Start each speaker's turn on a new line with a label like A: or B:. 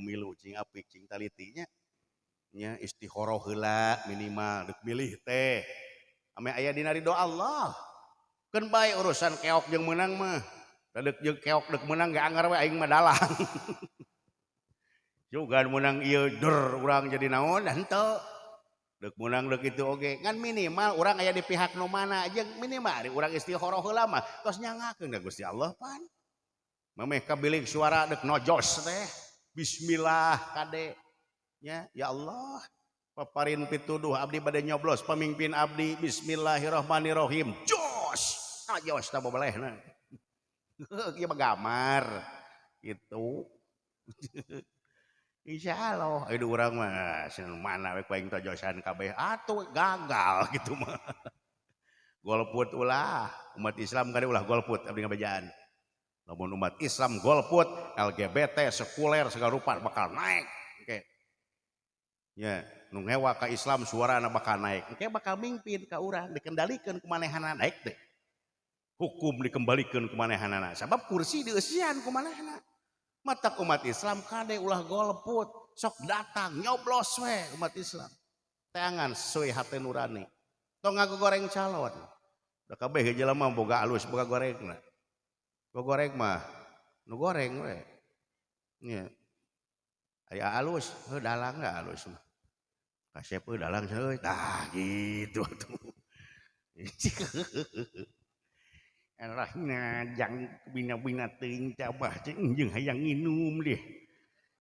A: Pemilu cing apik cing talitinya nya istikharah heula minimal deuk milih teh. Ame aya dina ridho Allah. Keun bae urusan keok jeung meunang mah. Da deuk jeung keok deuk meunang ge anggar we aing mah dalang. Juga meunang ieu der urang jadi naon henteu. Deuk meunang deuk kitu oge ngan minimal urang aya di pihak nu mana jeung minimal ari urang istikharah heula mah tos nyangakeun ka Gusti Allah pan. Memeh ka bilik suara deuk nojos teh. Bismillah kade nya ya Allah paparin pituduh abdi bade nyoblos pamimpin abdi bismillahirrahmanirrahim jos najos tah babelehna. Ieu mah gamar gitu. Insyaallah aya urang mah mana we ku aing tojosan kabeh atuh gagal gitu mah. Golput ulah umat Islam kade ulah golput abdi ngabejaan. Lamun umat Islam golput LGBT sekuler segala rupa bakal naik. Oke. Ya, nu ngewa ka Islam suarana bakal naik. Engke bakal mimpin ka urang dikendalikeun ku manehana naik teh. Hukum dikembalikan ku manehanana sabab kursi dieusian ku manehna. Matak umat Islam kade ulah golput, sok datang nyoblos we umat Islam. Teangan sesuai hate nurani. Tong ngagoreng calon. Da kabeh jelema boga alus boga gorengna. Goreng mah nu goreng we. Nya. Aya alus, heuh dalang da alus mah. Kasep heuh dalang heuh tah gitu atuh. Arahna jang bina-bina teuing cabah jeung hayang nginum deh.